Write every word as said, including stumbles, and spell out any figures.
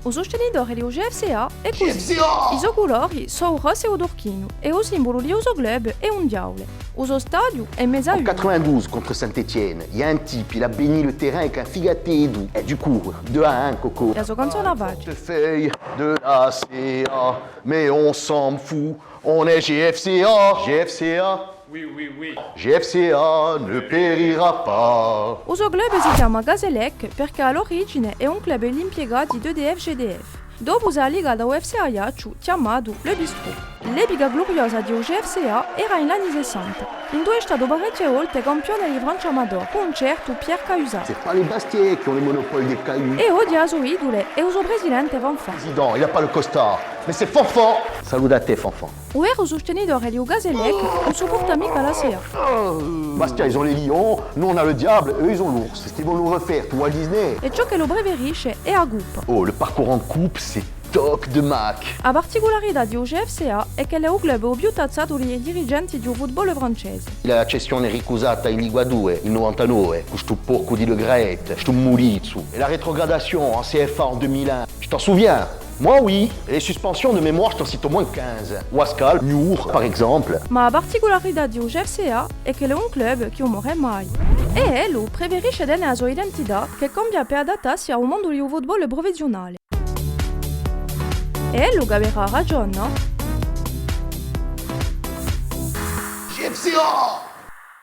U sustenitore di u C F C A hè cusì. C F C A! I so culori sò u rossu è u turchinu, è u simbulu di u so club hè un diavule. U so stadiu hè mezu à u... En quatre-vingt-douze, contre Saint-Étienne, il y a un type, il a béni le terrain avec un figatedo. Et du coup, deux à un, Coco. È a so canzona face. Portefeuille de l'A C A, mais on s'en fout, on est G F C A. G F C A. Oui, oui, oui. G F C A ne périra pas. U so club si chjama Gazélec perchè à l'origine hè un club di l'impiegati d'E D F G D F. Dopu s'hè alligatu à u F C Aiacciu, chjamatu Le Bistrot. L'epica gluriosa di u C F C A era in l'anni sessanta, induve hè statu parechje volte campione di Francia amateur, cù un certu Pierre Cahuzac. C'est pas les Bastiais qui ont le monopole des cailloux. È oghje a so idule hè u so presidente Fanfan. Président, il a pas le costard, mais c'est Fanfan. Salute à te, Fanfan. U veru sustenitore di u Gazélec ùn supporta micca l'A C A. Bastia, ils ont les lions, nous on a le diable, eux ils ont l'ours. Qu'est-ce qu'ils vont nous refaire, tout Walt Disney ? È ciò ch'ellu preferisce hè a cuppa. Oh, le parcours en coupe, c'est toc de Mac. A particularità di u C F C A hè ch'ellu hè u club u più tazzatu di i dirigenti di u football francese. La cessione ricusata in Ligue deux in novantanove, cù stu porcu di Le Graët, stu mulizzu. Et la rétrogradation en C F A en deux mille un, tu t'en souviens ? Moi, oui. Et les suspensions de mémoire, je t'en cite au moins quinze. Wascal, Niort, par exemple. Ma a particularità di u C F C A hè ch'ellu hè un club chì ùn more mai. È ellu preferisce tene a so identità chì cambia per adattassi à u mondu di u football prufessiunale. È ellu chì averà ragione, nò? C F C A!